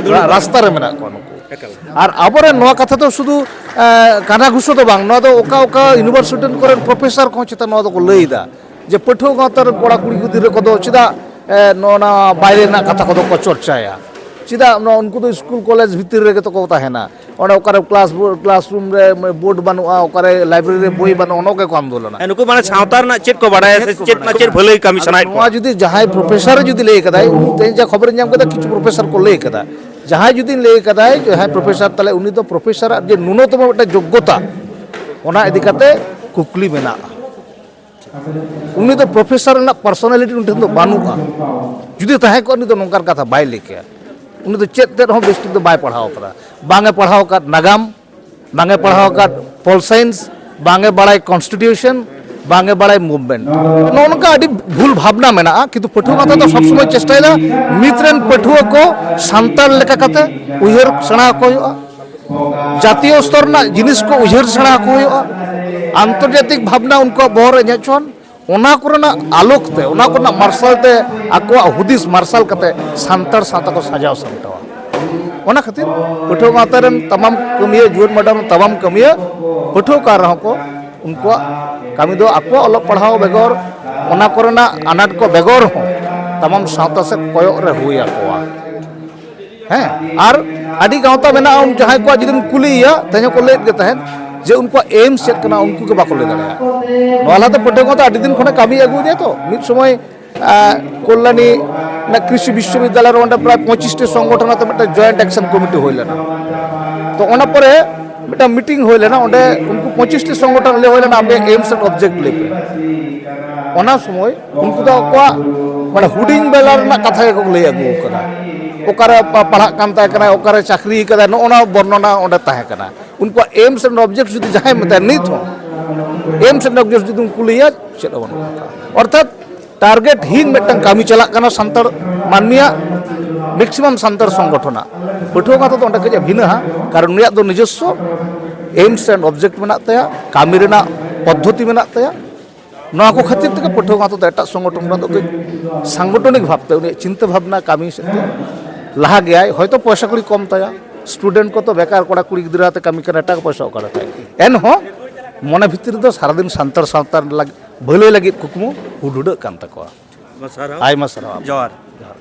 ᱨᱟ-, ᱨᱟᱥᱛᱟ ᱨᱮ ᱢᱮᱱᱟᱜ ᱠᱚᱣᱟ ᱱᱩᱠᱩ᱾ ᱮᱠᱟᱞ᱾ ᱟᱨ ᱟᱵᱚᱨᱮᱱ ᱱᱚᱣᱟ ᱠᱟᱛᱷᱟ ᱫᱚ ᱥᱩᱫᱷᱩ, ᱮ, ᱠᱟᱱᱟ ᱜᱷᱩᱥᱚ ᱫᱚ ᱵᱟᱝ, ᱱᱚᱣᱟ ᱫᱚ ᱚᱠᱟ ᱚᱠᱟ ᱤᱭᱩᱱᱤᱵᱷᱟᱨᱥᱤᱴᱤ ᱠᱚᱨᱮᱱ ᱯᱨᱚᱯᱷᱮᱥᱚᱨ ᱠᱚᱦᱚᱸ ᱪᱮᱛᱟᱱ ᱱᱚᱣᱟ ᱫᱚᱠᱚ ᱞᱟᱹᱭ ᱮᱫᱟ ᱡᱮ ᱯᱟᱹᱴᱷᱩᱣᱟᱹ ᱜᱟᱶᱛᱟ ᱨᱮᱱ ᱠᱚᱲᱟ ᱠᱩᱲᱤ ᱜᱤᱫᱽᱨᱟᱹ ᱠᱚᱫᱚ ᱪᱮᱫᱟᱜ, ᱮ, ᱱᱚᱜᱼᱚ ᱱᱟ ᱵᱟᱭᱨᱮ ᱨᱮᱱᱟᱜ ᱠᱟᱛᱷᱟ ᱠᱚᱫᱚ ᱠᱚ ᱪᱚᱨᱪᱟᱭᱟ? ᱪᱮᱫᱟᱜ ᱱᱚᱣᱟ ᱩᱱᱠᱩ ᱫᱚ ᱥᱠᱩᱞ ᱠᱚᱞᱮᱡᱽ ᱵᱷᱤᱛᱤᱨ ᱨᱮᱜᱮ ᱛᱚᱠᱚ ᱛᱟᱦᱮᱱᱟ? ᱚᱸᱰᱮ ᱚᱠᱟᱨᱮ ᱠᱞᱟᱥ ᱵᱳ-, ᱠᱞᱟᱥᱨᱩᱢ ᱨᱮ ᱵᱳᱨᱰ ᱵᱟᱹᱱᱩᱜᱼᱟ, ᱚᱠᱟᱨᱮ ᱞᱟᱭᱵᱨᱮᱨᱤ ᱨᱮ ᱵᱳᱭ ᱵᱟᱹᱱᱩᱜᱼᱟ, ᱚᱱᱟ ᱠᱚᱜᱮ ᱠᱚ ᱟᱱᱫᱳᱞᱚᱱᱟ᱾ ᱦᱮᱸ, ᱱᱩᱠᱩ ᱢᱟᱱᱮ ᱥᱟᱶᱛᱟ ᱨᱮᱱᱟᱜ ᱪᱮᱫ ᱠᱚ ᱵᱟᱲᱟᱭᱟ ᱥᱮ ᱪᱮᱫ ᱨᱮᱱᱟᱜ ᱪᱮᱫ ᱵᱷᱟᱹᱞᱟᱹᱭ ᱠᱟᱹᱢᱤ ᱥᱟᱱᱟᱭᱮᱫ ᱱᱚᱣᱟ ᱠᱚᱣᱟ? ᱡᱩᱫᱤ ᱡᱟᱦᱟᱸᱭ ᱯᱨᱚᱯᱷᱮᱥᱚᱨ ᱡᱩᱫᱤ ᱞᱟᱹᱭ ᱠᱟᱫᱟᱭ, ᱩᱱᱤ ᱛᱮᱦᱮᱧ ᱡᱟ ᱠᱷᱚᱵᱚᱨᱤᱧ ᱧᱟᱢ ᱠᱮᱫᱟ, ᱠᱤᱪᱷᱩ ᱯᱨᱚᱯᱷᱮᱥᱚᱨ ᱠᱚ ᱞᱟᱹᱭ ᱠᱟᱫᱟ, ᱡᱟᱦᱟᱸᱭ ᱡᱩᱫᱤ ᱞᱟᱹᱭ ᱠᱟᱫᱟᱭ, ᱡᱟᱦᱟᱸᱭ ᱯᱨᱚᱯᱷᱮᱥᱚᱨ, ᱛᱟᱦᱞᱮ ᱩᱱᱤ ᱫᱚ ᱯᱨᱚᱯᱷᱮᱥᱚᱨᱟᱜ ᱡᱮ ᱱᱩᱱᱚᱛᱚᱢ ᱢᱤᱫᱴᱟᱝ ᱡᱳᱜᱽᱜᱚᱛᱟ, ᱚᱱᱟ ᱤᱫᱤ ᱠᱟᱛᱮ ᱠᱩᱠᱞᱤ ᱢᱮᱱᱟᱜᱼᱟ᱾ ᱩᱱᱤ ᱫᱚ ᱯᱨᱚᱯᱷᱮᱥᱚᱨ ᱨᱮᱱᱟᱜ ᱯᱟᱨᱥᱚᱱᱟᱞᱤᱴᱤ ᱩᱱᱤ ᱴᱷᱮᱱ ᱫᱚ ᱵᱟᱹᱱᱩᱜᱼᱟ᱾ ᱡᱩᱫᱤ ᱛᱟᱦᱮᱸ ᱠᱚᱜᱼᱟ, ᱩᱱᱤ ᱫᱚ ᱱᱚᱝᱠᱟᱱ ᱠᱟᱛᱷᱟ ᱵᱟᱭ ᱞᱟᱹᱭ ᱠᱮᱭᱟ᱾ ᱩᱱᱤ ᱫᱚ ᱪᱮᱫ ᱛᱮᱫ ᱦᱚᱸ ᱵᱮᱥ ᱴᱷᱤᱠ ᱫᱚ ᱵᱟᱭ ᱯᱟᱲᱦᱟᱣ ᱠᱟᱫᱟ, ᱵᱟᱝ ᱮ ᱯᱟᱲᱦᱟᱣ ᱟᱠᱟᱫ ᱱᱟᱜᱟᱢ, ᱵᱟᱝ ᱮ ᱯᱟᱲᱦᱟᱣ ᱟᱠᱟᱫ ᱯᱚᱞ ᱥᱟᱭᱮᱱᱥ, ᱵᱟᱝ ᱮ ᱵᱟᱲᱟᱭ ᱠᱚᱱᱥᱴᱤᱴᱤᱭᱩᱥᱚᱱ, ᱵᱟᱝ ᱮ ᱵᱟᱲᱟᱭ ᱢᱩᱵᱷᱢᱮᱱᱴ᱾ ᱱᱚᱜᱼᱚ ᱱᱚᱝᱠᱟ ᱟᱹᱰᱤ ᱵᱷᱩᱞ ᱵᱷᱟᱵᱽᱱᱟ ᱢᱮᱱᱟᱜᱼᱟ, ᱠᱤᱱᱛᱩ ᱯᱟᱹᱴᱷᱩᱣᱟᱹ ᱜᱟᱶᱛᱟ ᱫᱚ ᱥᱚᱵᱽ ᱥᱚᱢᱚᱭ ᱪᱮᱥᱴᱟᱭᱮᱫᱟ ᱢᱤᱫ ᱨᱮᱱ ᱯᱟᱹᱴᱷᱩᱣᱟᱹ ᱠᱚ ᱥᱟᱱᱛᱟᱲ ᱞᱮᱠᱟ ᱠᱟᱛᱮ ᱩᱭᱦᱟᱹᱨ ᱥᱮᱬᱟ ᱟᱠᱚ ᱦᱩᱭᱩᱜᱼᱟ, ᱡᱟᱛᱤᱭᱚ ᱥᱛᱚᱨ ᱨᱮᱱᱟᱜ ᱡᱤᱱᱤᱥ ᱠᱚ ᱩᱭᱦᱟᱹᱨ ᱥᱮᱬᱟ ᱟᱠᱚ ᱦᱩᱭᱩᱜᱼᱟ, ᱟᱱᱛᱚᱨᱡᱟᱛᱤᱠ ᱵᱷᱟᱵᱽᱱᱟ ᱩᱱᱠᱩᱣᱟᱜ ᱵᱚᱦᱚᱜ ᱨᱮ ᱦᱮᱡ ᱦᱚᱪᱚᱣᱟᱱ, ᱚᱱᱟ ᱠᱚᱨᱮᱱᱟᱜ ᱟᱞᱳᱠ ᱛᱮ, ᱚᱱᱟ ᱠᱚᱨᱮᱱᱟᱜ ᱢᱟᱨᱥᱟᱞ ᱛᱮ ᱟᱠᱚᱣᱟᱜ ᱦᱩᱫᱤᱥ ᱢᱟᱨᱥᱟᱞ ᱠᱟᱛᱮ ᱥᱟᱱᱛᱟᱲ ᱥᱟᱶᱛᱟ ᱠᱚ ᱥᱟᱡᱟᱣ ᱥᱟᱢᱴᱟᱣᱟ᱾ ᱚᱱᱟ ᱠᱷᱟᱹᱛᱤᱨ ᱯᱟᱹᱴᱷᱩᱣᱟᱹ ᱜᱟᱶᱛᱟ ᱨᱮᱱ ᱛᱟᱢᱟᱢ ᱠᱟᱹᱢᱤᱭᱟᱹ, ᱡᱩᱣᱟᱹᱱ ᱢᱟᱰᱟᱢ ᱛᱟᱢᱟᱢ ᱠᱟᱹᱢᱤᱭᱟᱹ, ᱯᱟᱹᱴᱷᱩᱣᱟᱹ ᱠᱟᱱ ᱨᱮᱦᱚᱸ ᱠᱚ, ᱩᱱᱠᱩᱣᱟᱜ ᱠᱟᱹᱢᱤ ᱫᱚ ᱟᱠᱚᱣᱟᱜ ᱚᱞᱚᱜ ᱯᱟᱲᱦᱟᱣ ᱵᱮᱜᱚᱨ, ᱚᱱᱟ ᱠᱚᱨᱮᱱᱟᱜ ᱟᱱᱟᱴ ᱠᱚ ᱵᱮᱜᱚᱨ ᱦᱚᱸ ᱛᱟᱢᱟᱢ ᱥᱟᱶᱛᱟ ᱥᱮᱫ ᱠᱚᱭᱚᱜ ᱨᱮ ᱦᱩᱭ ᱟᱠᱚᱣᱟ᱾ ᱦᱮᱸ, ᱟᱨ ᱟᱹᱰᱤ ᱜᱟᱶᱛᱟ ᱢᱮᱱᱟᱜᱼᱟ, ᱩᱱ ᱡᱟᱦᱟᱸᱭ ᱠᱚᱣᱟᱜ ᱡᱩᱫᱤᱢ ᱠᱩᱞᱤᱭᱮᱭᱟ, ᱛᱮᱦᱮᱧ ᱦᱚᱸᱠᱚ ᱞᱟᱹᱭᱮᱫ ᱜᱮ ᱛᱟᱦᱮᱸᱫ ᱡᱮ ᱩᱱᱠᱩᱣᱟᱜ ᱮᱢ ᱪᱮᱫ ᱠᱟᱱᱟ, ᱩᱱᱠᱩ ᱜᱮ ᱵᱟᱠᱚ ᱞᱟᱹᱭ ᱫᱟᱲᱮᱭᱟᱜᱼᱟ᱾ ᱱᱚᱣᱟ ᱞᱟᱦᱟᱛᱮ ᱯᱟᱹᱴᱷᱩᱣᱟᱹ ᱜᱟᱶᱛᱟ ᱟᱹᱰᱤ ᱫᱤᱱ ᱠᱷᱚᱱᱮ ᱠᱟᱹᱢᱤ ᱟᱹᱜᱩᱭᱮᱫᱟ ᱛᱚ, ᱢᱤᱫ ᱥᱚᱢᱚᱭ ᱟᱸ, ᱠᱚᱞᱞᱟᱱᱤ ᱨᱮᱱᱟᱜ ᱠᱨᱤᱥᱤ ᱵᱤᱥᱥᱚᱵᱤᱫᱽᱫᱟᱞᱚᱭ ᱨᱮ ᱚᱸᱰᱮ ᱯᱨᱟᱭ ᱯᱚᱸᱪᱤᱥ ᱴᱤ ᱥᱚᱝᱜᱚᱴᱷᱚᱱ ᱟᱛᱮ ᱢᱤᱫᱴᱟᱝ ᱡᱚᱭᱮᱱᱴ ᱮᱠᱥᱚᱱ ᱠᱚᱢᱤᱴᱤ ᱦᱩᱭ ᱞᱮᱱᱟ᱾ ᱛᱚ ᱚᱱᱟ ᱯᱚᱨᱮ ᱢᱤᱫᱴᱟᱝ ᱢᱤᱴᱤᱝ ᱦᱩᱭ ᱞᱮᱱᱟ, ᱚᱸᱰᱮ ᱩᱱᱠᱩ ᱯᱚᱸᱪᱤᱥ ᱴᱤ ᱥᱚᱝᱜᱚᱴᱷᱚᱱ ᱞᱟᱹᱭ ᱦᱩᱭ ᱞᱮᱱᱟ, "ᱟᱯᱮ ᱮᱢᱥ ᱨᱮᱱ ᱚᱵᱡᱮᱠᱴ ᱞᱟᱹᱭ ᱯᱮ᱾" ᱚᱱᱟ ᱥᱚᱢᱚᱭ ᱩᱱᱠᱩ ᱫᱚ ᱟᱠᱚᱣᱟᱜ ᱢᱟᱱᱮ ᱦᱩᱰᱤᱧ ᱵᱮᱞᱟ ᱨᱮᱱᱟᱜ ᱠᱟᱛᱷᱟ ᱜᱮᱠᱚ ᱞᱟᱹᱭ ᱟᱹᱜᱩ ᱟᱠᱟᱫᱟ, ᱚᱠᱟᱨᱮ ᱯᱟ-, ᱯᱟᱲᱦᱟᱜ ᱠᱟᱱ ᱛᱟᱦᱮᱸ ᱠᱟᱱᱟᱭ, ᱚᱠᱟᱨᱮ ᱪᱟᱹᱠᱨᱤ ᱠᱟᱫᱟᱭ, ᱱᱚᱜᱼᱚ ᱱᱚᱣᱟ ᱵᱚᱨᱱᱚᱱᱟ ᱚᱸᱰᱮ ᱛᱟᱦᱮᱸ ᱠᱟᱱᱟ᱾ ᱩᱱᱠᱩᱣᱟᱜ ᱮᱢᱥ ᱨᱮᱱ ᱚᱵᱡᱮᱠᱴ ᱡᱩᱫᱤ ᱡᱟᱦᱟᱸᱭ ᱢᱮᱛᱟᱭᱟ ᱱᱤᱛ ᱦᱚᱸ, ᱮᱢᱥ ᱨᱮᱱ ᱚᱵᱡᱮᱠᱴ ᱡᱩᱫᱤᱢ ᱠᱩᱞᱤᱭᱟ, ᱪᱮᱫ ᱦᱚᱸ ᱵᱟᱹᱱᱩᱜ ᱟᱠᱟᱫᱟ᱾ ᱚᱨᱛᱷᱟᱛ ᱴᱟᱨᱜᱮᱴ ᱦᱤᱱ ᱢᱤᱫᱴᱟᱝ ᱠᱟᱹᱢᱤ ᱪᱟᱞᱟᱜ ᱠᱟᱱᱟ ᱥᱟᱱᱛᱟᱲ ᱢᱟᱹᱱᱢᱤᱭᱟᱜ, ᱢᱮᱠᱥᱤᱢᱟᱢ ᱥᱟᱱᱛᱟᱲ ᱥᱚᱝᱜᱚᱴᱷᱚᱱᱟᱜ᱾ ᱯᱟᱹᱴᱷᱩᱣᱟᱹ ᱜᱟᱶᱛᱟ ᱫᱚ ᱚᱸᱰᱮ ᱠᱟᱹᱡ ᱵᱷᱤᱱᱟᱹᱦᱟ, ᱠᱟᱨᱚᱱ ᱩᱱᱤᱭᱟᱜ ᱫᱚ ᱱᱤᱡᱚᱥᱥᱚ ᱮᱢᱥ ᱨᱮᱱ ᱚᱵᱡᱮᱠᱴ ᱢᱮᱱᱟᱜ ᱛᱟᱭᱟ, ᱠᱟᱹᱢᱤ ᱨᱮᱱᱟᱜ ᱯᱚᱫᱽᱫᱷᱚᱛᱤ ᱢᱮᱱᱟᱜ ᱛᱟᱭᱟ᱾ ᱱᱚᱣᱟ ᱠᱚ ᱠᱷᱟᱹᱛᱤᱨ ᱛᱮᱜᱮ ᱯᱟᱹᱴᱷᱩᱣᱟᱹ ᱜᱟᱶᱛᱟ ᱫᱚ ᱮᱴᱟᱜ ᱥᱚᱝᱜᱚᱴᱷᱚᱱ ᱠᱷᱚᱱᱟᱜ ᱫᱚ ᱠᱟᱹᱡ ᱥᱟᱝᱜᱚᱴᱷᱚᱱᱤᱠ ᱵᱷᱟᱵᱽᱛᱮ ᱩᱱᱤᱭᱟᱜ ᱪᱤᱱᱛᱟᱹ ᱵᱷᱟᱵᱽᱱᱟ ᱠᱟᱹᱢᱤ ᱥᱮᱫ ᱛᱮ ᱞᱟᱦᱟ ᱜᱮᱭᱟᱭ᱾ ᱦᱚᱭᱛᱳ ᱯᱚᱭᱥᱟ ᱠᱩᱲᱤ ᱠᱚᱢ ᱛᱟᱭᱟ, ᱥᱴᱩᱰᱮᱱᱴ ᱠᱚ ᱛᱚ ᱵᱮᱠᱟᱨ ᱠᱚᱲᱟ ᱠᱩᱲᱤ ᱜᱤᱫᱽᱨᱟᱹ ᱟᱛᱮ ᱠᱟᱹᱢᱤ ᱠᱟᱱᱟ, ᱮᱴᱟᱜ ᱯᱚᱭᱥᱟ ᱚᱠᱟᱨᱮ ᱛᱟᱭ? ᱮᱱᱦᱚᱸ ᱢᱚᱱᱮ ᱵᱷᱤᱛᱤᱨ ᱨᱮᱫᱚ ᱥᱟᱨᱟᱫᱤᱱ ᱥᱟᱱᱛᱟᱲ ᱥᱟᱶᱛᱟ ᱞᱟᱹᱜᱤᱫ, ᱵᱷᱟᱹᱞᱟᱹᱭ ᱞᱟᱹᱜᱤᱫ ᱠᱩᱠᱢᱩ ᱦᱩᱰᱦᱩᱰᱟᱹᱜ ᱠᱟᱱ ᱛᱟᱠᱚᱣᱟ᱾ ᱟᱭᱢᱟ ᱥᱟᱨᱦᱟᱣ᱾ ᱟᱭᱢᱟ ᱥᱟᱨᱦᱟᱣ᱾ ᱡᱚᱦᱟᱨ᱾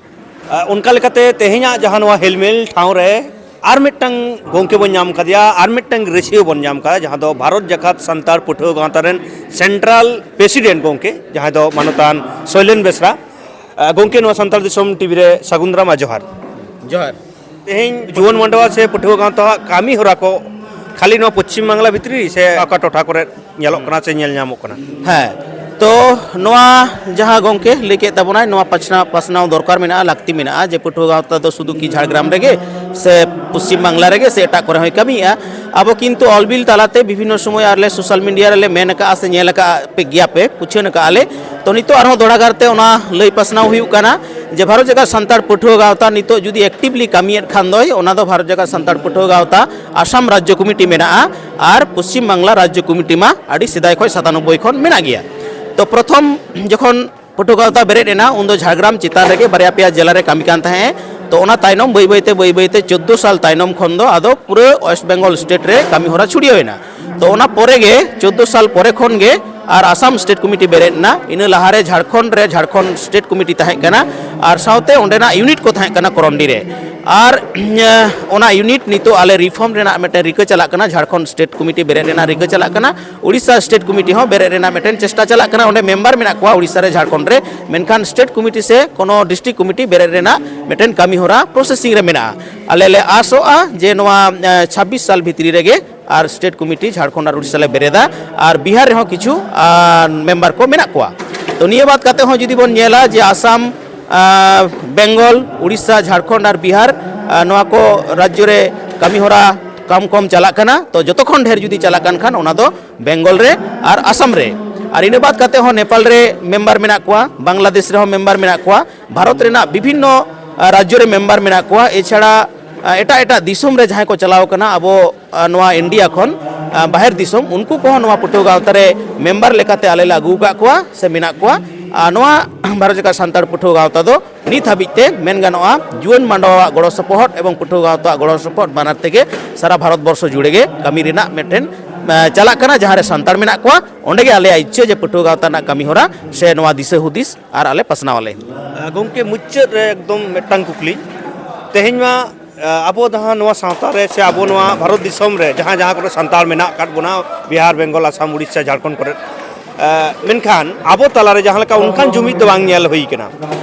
ᱟ, ᱚᱱᱠᱟ ᱞᱮᱠᱟᱛᱮ ᱛᱮᱦᱮᱧᱟᱜ ᱡᱟᱦᱟᱸ ᱱᱚᱣᱟ ᱦᱮᱞᱢᱮᱞ ᱴᱷᱟᱶ ᱨᱮ ᱟᱨ ᱢᱤᱫᱴᱟᱝ ᱜᱚᱢᱠᱮ ᱵᱚᱱ ᱧᱟᱢ ᱠᱟᱫᱮᱭᱟ, ᱟᱨ ᱢᱤᱫᱴᱟᱝ ᱨᱟᱹᱥᱤᱭᱟᱹ ᱵᱚᱱ ᱧᱟᱢ ᱠᱟᱫᱟ, ᱡᱟᱦᱟᱸ ᱫᱚ ᱵᱷᱟᱨᱚᱛ ᱡᱟᱠᱟᱛ ᱥᱟᱱᱛᱟᱲ ᱯᱟᱹᱴᱷᱩᱣᱟᱹ ᱜᱟᱶᱛᱟ ᱨᱮᱱ ᱥᱮᱱᱴᱨᱟᱞ ᱯᱨᱮᱥᱤᱰᱮᱱᱴ ᱜᱚᱢᱠᱮ, ᱡᱟᱦᱟᱸᱭ ᱫᱚ ᱢᱟᱱᱚᱛᱟᱱ ᱥᱚᱭᱞᱮᱱ ᱵᱮᱥᱨᱟ᱾ ᱟ, ᱜᱚᱢᱠᱮ, ᱱᱚᱣᱟ ᱥᱟᱱᱛᱟᱲ ᱫᱤᱥᱚᱢ ᱴᱤᱵᱷᱤ ᱨᱮ ᱥᱟᱹᱜᱩᱱ ᱫᱟᱨᱟᱢ ᱟᱨ ᱡᱚᱦᱟᱨ᱾ ᱡᱚᱦᱟᱨ᱾ ᱛᱮᱦᱮᱧ ᱡᱩᱣᱟᱹᱱ ᱢᱟᱰᱣᱟ ᱥᱮ ᱯᱟᱹᱴᱷᱩᱣᱟᱹ ᱜᱟᱶᱛᱟᱣᱟᱜ ᱠᱟᱹᱢᱤ ᱦᱚᱨᱟ ᱠᱚ ᱠᱷᱟᱹᱞᱤ ᱱᱚᱣᱟ ᱯᱚᱪᱷᱤᱢ ᱵᱟᱝᱞᱟ ᱵᱷᱤᱛᱨᱤ ᱥᱮ ᱚᱠᱟ ᱴᱚᱴᱷᱟ ᱠᱚᱨᱮ ᱧᱮᱞᱚᱜ ᱠᱟᱱᱟ ᱥᱮ ᱧᱮᱞ ᱧᱟᱢᱚᱜ ᱠᱟᱱᱟ? ᱦᱮᱸ, ᱛᱚ ᱱᱚᱣᱟ ᱡᱟᱦᱟᱸ ᱜᱚᱢᱠᱮ ᱞᱟᱹᱭ ᱠᱮᱫ ᱛᱟᱵᱚᱱᱟᱭ, ᱱᱚᱣᱟ ᱯᱟᱥᱱᱟᱣ, ᱯᱟᱥᱱᱟᱣ ᱫᱚᱨᱠᱟᱨ ᱢᱮᱱᱟᱜᱼᱟ, ᱞᱟᱹᱠᱛᱤ ᱢᱮᱱᱟᱜᱼᱟ ᱡᱮ ᱯᱟᱹᱴᱷᱩᱣᱟᱹ ᱜᱟᱶᱛᱟ ᱫᱚ ᱥᱩᱫᱷᱩ ᱠᱤ ᱡᱷᱟᱲᱜᱨᱟᱢ ᱨᱮᱜᱮ ᱥᱮ ᱯᱚᱥᱪᱤᱢ ᱵᱟᱝᱞᱟ ᱨᱮᱜᱮ ᱥᱮ ᱮᱴᱟᱜ ᱠᱚᱨᱮ ᱦᱚᱸᱭ ᱠᱟᱹᱢᱤᱭᱮᱫᱼᱟ᱾ ᱟᱵᱚ ᱠᱤᱱᱛᱩ ᱚᱞ ᱵᱤᱞ ᱛᱟᱞᱟᱛᱮ ᱵᱤᱵᱷᱤᱱᱱᱚ ᱥᱚᱢᱚᱭ ᱟᱨ ᱞᱮ ᱥᱳᱥᱟᱞ ᱢᱤᱰᱤᱭᱟ ᱨᱮᱞᱮ ᱢᱮᱱ ᱟᱠᱟᱫᱼᱟ ᱥᱮ ᱧᱮᱞ ᱟᱠᱟᱫ ᱯᱮ ᱜᱮᱭᱟ ᱯᱮ, ᱩᱪᱷᱟᱹᱱ ᱟᱠᱟᱫᱼᱟ ᱞᱮ᱾ ᱛᱚ ᱱᱤᱛᱚᱜ ᱟᱨᱦᱚᱸ ᱫᱚᱦᱲᱟ ᱠᱟᱨᱛᱮ ᱚᱱᱟ ᱞᱟᱹᱭ ᱯᱟᱥᱱᱟᱣ ᱦᱩᱭᱩᱜ ᱠᱟᱱᱟ ᱡᱮ ᱵᱷᱟᱨᱚᱛ ᱡᱟᱠᱟᱛ ᱥᱟᱱᱛᱟᱲ ᱯᱟᱹᱴᱷᱩᱣᱟᱹ ᱜᱟᱶᱛᱟ ᱱᱤᱛᱚᱜ ᱡᱩᱫᱤ actively ᱠᱟᱹᱢᱤᱭᱮᱫ ᱠᱷᱟᱱ ᱫᱚᱭ, ᱚᱱᱟ ᱫᱚ ᱵᱷᱟᱨᱚᱛ ᱡᱟᱠᱟᱛ ᱥᱟᱱᱛᱟᱲ ᱯᱟᱹᱴᱷᱩᱣᱟᱹ ᱜᱟᱶᱛᱟ ᱟᱥᱟᱢ ᱨᱟᱡᱽᱡᱚ ᱠᱚᱢᱤᱴᱤ ᱢᱮᱱᱟᱜᱼᱟ, ᱟᱨ ᱯᱚᱥᱪᱤᱢ ᱵᱟᱝᱞᱟ ᱨᱟᱡᱽᱡᱚ ᱠᱚᱢᱤᱴᱤ ᱢᱟ ᱟᱹᱰᱤ ᱥᱮᱫᱟᱭ ᱠᱷᱚᱱ ᱥᱟᱛᱟᱱᱚᱵᱵᱳᱭ ᱠᱷᱚᱱ ᱢᱮᱱᱟᱜ ᱜᱮᱭᱟ᱾ ᱛᱚ ᱯᱨᱚᱛᱷᱚᱢ ᱡᱚᱠᱷᱚᱱ ᱯᱟᱹᱴᱷᱩᱣᱟᱹ ᱜᱟᱶᱛᱟ ᱵᱮᱨᱮᱫ ᱮᱱᱟ, ᱩᱱᱫᱚ ᱡᱷᱟᱲᱜᱨᱟᱢ ᱪᱮᱛᱟᱱ ᱨᱮᱜᱮ ᱵᱟᱨᱭᱟ ᱯᱮᱭᱟ ᱡᱮᱞᱟ ᱨᱮ ᱠᱟᱹᱢᱤ ᱠᱟᱱ ᱛᱟᱦᱮᱸᱫ᱾ ᱛᱚ ᱚᱱᱟ ᱛᱟᱭᱱᱚᱢ ᱵᱟᱹᱭ ᱵᱟᱹᱭᱛᱮ, ᱵᱟᱹᱭ ᱵᱟᱹᱭᱛᱮ ᱪᱳᱫᱽᱫᱳ ᱥᱟᱞ ᱛᱟᱭᱱᱚᱢ ᱠᱷᱚᱱ ᱫᱚ ᱟᱫᱚ ᱯᱩᱨᱟᱹ West Bengal state ᱨᱮ ᱠᱟᱹᱢᱤ ᱦᱚᱨᱟ ᱪᱷᱩᱲᱭᱟᱹᱣ ᱮᱱᱟ᱾ ᱛᱚ ᱚᱱᱟ ᱯᱚᱨᱮ ᱜᱮ, ᱪᱳᱫᱽᱫᱳ ᱥᱟᱞ ᱯᱚᱨᱮ ᱠᱷᱚᱱ ᱜᱮ ᱟᱨ ᱟᱥᱟᱢ state committee ᱵᱮᱨᱮᱫ ᱮᱱᱟ᱾ ᱤᱱᱟᱹ ᱞᱟᱦᱟᱨᱮ ᱡᱷᱟᱲᱠᱷᱚᱸᱰ ᱨᱮ ᱡᱷᱟᱲᱠᱷᱚᱸᱰ state committee ᱛᱟᱦᱮᱸ ᱠᱟᱱᱟ, ᱟᱨ ᱥᱟᱶᱛᱮ ᱚᱸᱰᱮᱱᱟᱜ unit ᱠᱚ ᱛᱟᱦᱮᱸ ᱠᱟᱱᱟ ᱠᱚᱨᱚᱱᱰᱤ ᱨᱮ᱾ ᱟᱨ ᱚᱱᱟ unit ᱱᱤᱛᱚᱜ ᱟᱞᱮ reform ᱨᱮᱱᱟᱜ ᱢᱤᱫᱴᱮᱱ ᱨᱤᱠᱟᱹ ᱪᱟᱞᱟᱜ ᱠᱟᱱᱟ, ᱡᱷᱟᱲᱠᱷᱚᱸᱰ state committee ᱵᱮᱨᱮᱫ ᱨᱮᱱᱟᱜ ᱨᱤᱠᱟᱹ ᱪᱟᱞᱟᱜ ᱠᱟᱱᱟ, ᱩᱲᱤᱥᱥᱟ state committee ᱦᱚᱸ ᱵᱮᱨᱮᱫ ᱨᱮᱱᱟᱜ ᱢᱤᱫᱴᱮᱱ ᱪᱮᱥᱴᱟ ᱪᱟᱞᱟᱜ ᱠᱟᱱᱟ᱾ ᱚᱸᱰᱮ member ᱢᱮᱱᱟᱜ ᱠᱚᱣᱟ ᱩᱲᱤᱥᱥᱟ ᱨᱮ, ᱡᱷᱟᱲᱠᱷᱚᱸᱰ ᱨᱮ, ᱢᱮᱱᱠᱷᱟᱱ state committee ᱥᱮ ᱠᱳᱱᱳ district committee ᱵᱮᱨᱮᱫ ᱨᱮᱱᱟᱜ ᱢᱤᱫᱴᱮᱱ ᱠᱟᱹᱢᱤ ᱦᱚᱨᱟ processing ᱨᱮ ᱢᱮᱱᱟᱜᱼᱟ᱾ ᱟᱞᱮ ᱞᱮ ᱟᱥᱚᱜᱼᱟ ᱡᱮ ᱱᱚᱣᱟ, ᱮ, ᱪᱷᱟᱵᱵᱤᱥ ᱥᱟᱞ ᱵᱷᱤᱛᱨᱤ ᱨᱮᱜᱮ ᱟᱨ state committee ᱡᱷᱟᱲᱠᱷᱚᱸᱰ ᱟᱨ ᱩᱲᱤᱥᱥᱟ ᱞᱮ ᱵᱮᱨᱮᱫᱟ, ᱟᱨ ᱵᱤᱦᱟᱨ ᱨᱮᱦᱚᱸ ᱠᱤᱪᱷᱩ, ᱟᱨ, member ᱠᱚ ᱢᱮᱱᱟᱜ ᱠᱚᱣᱟ᱾ ᱛᱚ ᱱᱤᱭᱟᱹ ᱵᱟᱫ ᱠᱟᱛᱮ ᱦᱚᱸ ᱡᱩᱫᱤ ᱵᱚᱱ ᱧᱮᱞᱟ ᱡᱮ ᱟᱥᱟᱢ, ᱟᱨ, ᱵᱮᱝᱜᱚᱞ, ᱩᱲᱤᱥᱥᱟ, ᱡᱷᱟᱲᱠᱷᱚᱸᱰ ᱟᱨ ᱵᱤᱦᱟᱨ, ᱟᱨ, ᱱᱚᱣᱟ ᱠᱚ ᱨᱟᱡᱽᱡᱚ ᱨᱮ ᱠᱟᱹᱢᱤ ᱦᱚᱨᱟ ᱠᱚᱢ ᱠᱚᱢ ᱪᱟᱞᱟᱜ ᱠᱟᱱᱟ᱾ ᱛᱚ ᱡᱚᱛᱚ ᱠᱷᱚᱱ ᱰᱷᱮᱨ ᱡᱩᱫᱤ ᱪᱟᱞᱟᱜ ᱠᱟᱱ ᱠᱷᱟᱱ ᱚᱱᱟ ᱫᱚ ᱵᱮᱝᱜᱚᱞ ᱨᱮ ᱟᱨ ᱟᱥᱟᱢ ᱨᱮ᱾ ᱟᱨ ᱤᱱᱟᱹ ᱵᱟᱫ ᱠᱟᱛᱮ ᱦᱚᱸ ᱱᱮᱯᱟᱞ ᱨᱮ member ᱢᱮᱱᱟᱜ ᱠᱚᱣᱟ, ᱵᱟᱝᱞᱟᱫᱮᱥ ᱨᱮᱦᱚᱸ member ᱢᱮᱱᱟᱜ ᱠᱚᱣᱟ, ᱵᱷᱟᱨᱚᱛ ᱨᱮᱱᱟᱜ ᱵᱤᱵᱷᱤᱱᱱᱚ, ᱟᱨ, ᱨᱟᱡᱽᱡᱚ ᱨᱮ member ᱢᱮᱱᱟᱜ ᱠᱚᱣᱟ᱾ ᱮᱪᱷᱟᱲᱟ, ᱟᱨ, ᱮᱴᱟᱜ ᱮᱴᱟᱜ ᱫᱤᱥᱚᱢ ᱨᱮ ᱡᱟᱦᱟᱸᱭ ᱠᱚ ᱪᱟᱞᱟᱣ ᱠᱟᱱᱟ, ᱟᱵᱚ, ᱟᱨ, ᱱᱚᱣᱟ ᱤᱱᱰᱤᱭᱟ ᱠᱷᱚᱱ, ᱟᱨ, ᱵᱟᱦᱮᱨ ᱫᱤᱥᱚᱢ, ᱩᱱᱠᱩ ᱠᱚᱦᱚᱸ ᱱᱚᱣᱟ ᱯᱟᱹᱴᱷᱩᱣᱟᱹ ᱜᱟᱶᱛᱟ ᱨᱮ member ᱞᱮᱠᱟᱛᱮ ᱟᱞᱮ ᱞᱮ ᱟᱹᱜᱩ ᱟᱠᱟᱫ ᱠᱚᱣᱟ ᱥᱮ ᱢᱮᱱᱟᱜ ᱠᱚᱣᱟ᱾ ᱟᱨ ᱱᱚᱣᱟ ᱵᱷᱟᱨᱚᱛ ᱡᱟᱠᱟᱛ ᱥᱟᱱᱛᱟᱲ ᱯᱟᱹᱴᱷᱩᱣᱟᱹ ᱜᱟᱶᱛᱟ ᱫᱚ ᱱᱤᱛ ᱦᱟᱹᱵᱤᱡ ᱛᱮ ᱢᱮᱱ ᱜᱟᱱᱚᱜᱼᱟ, ᱡᱩᱣᱟᱹᱱ ᱢᱟᱰᱣᱟᱣᱟᱜ ᱜᱚᱲᱚ ᱥᱚᱯᱚᱦᱚᱫ ᱮᱵᱚᱝ ᱯᱟᱹᱴᱷᱩᱣᱟᱹ ᱜᱟᱶᱛᱟᱣᱟᱜ ᱜᱚᱲᱚ ᱥᱚᱯᱚᱦᱚᱫ ᱵᱟᱱᱟᱨ ᱛᱮᱜᱮ ᱥᱟᱨᱟ ᱵᱷᱟᱨᱚᱛ ᱵᱚᱨᱥᱚ ᱡᱩᱲᱮ ᱜᱮ ᱠᱟᱹᱢᱤ ᱨᱮᱱᱟᱜ ᱢᱤᱫᱴᱮᱱ, ᱮ, ᱪᱟᱞᱟᱜ ᱠᱟᱱᱟ᱾ ᱡᱟᱦᱟᱸ ᱨᱮ ᱥᱟᱱᱛᱟᱲ ᱢᱮᱱᱟᱜ ᱠᱚᱣᱟ, ᱚᱸᱰᱮ ᱜᱮ ᱟᱞᱮᱭᱟᱜ ᱤᱪᱪᱷᱟᱹ ᱡᱮ ᱯᱟᱹᱴᱷᱩᱣᱟᱹ ᱜᱟᱶᱛᱟ ᱨᱮᱱᱟᱜ ᱠᱟᱹᱢᱤ ᱦᱚᱨᱟ ᱥᱮ ᱱᱚᱣᱟ ᱫᱤᱥᱟᱹ ᱦᱩᱫᱤᱥ ᱟᱨ ᱟᱞᱮ ᱯᱟᱥᱱᱟᱣ ᱟᱞᱮ᱾ ᱜᱚᱢᱠᱮ, ᱢᱩᱪᱟᱹᱫ ᱨᱮ ᱮᱠᱫᱚᱢ ᱢᱤᱫᱴᱟᱝ ᱠᱩᱠᱞᱤ᱾ ᱛᱮᱦᱮᱧ ᱢᱟ, ᱮ, ᱟᱵᱚ ᱡᱟᱦᱟᱸ ᱱᱚᱣᱟ ᱥᱟᱶᱛᱟ ᱨᱮ ᱥᱮ ᱟᱵᱚ ᱱᱚᱣᱟ ᱵᱷᱟᱨᱚᱛ ᱫᱤᱥᱚᱢ ᱨᱮ ᱡᱟᱦᱟᱸ ᱡᱟᱦᱟᱸ ᱠᱚᱨᱮ ᱥᱟᱱᱛᱟᱲ ᱢᱮᱱᱟᱜ ᱟᱠᱟᱫ ᱵᱚᱱᱟ, ᱵᱤᱦᱟᱨ, ᱵᱮᱝᱜᱚᱞ, ᱟᱥᱟᱢ, ᱩᱲᱤᱥᱥᱟ, ᱡᱷᱟᱲᱠᱷᱚᱸᱰ ᱠᱚᱨᱮ, ᱮ, ᱢᱮᱱᱠᱷᱟᱱ ᱟᱵᱚ ᱛᱟᱞᱟᱨᱮ ᱡᱟᱦᱟᱸ ᱞᱮᱠᱟ ᱚᱱᱠᱟᱱ ᱡᱩᱢᱤᱫ ᱫᱚ ᱵᱟᱝ ᱧᱮᱞ ᱦᱩᱭ ᱠᱟᱱᱟ᱾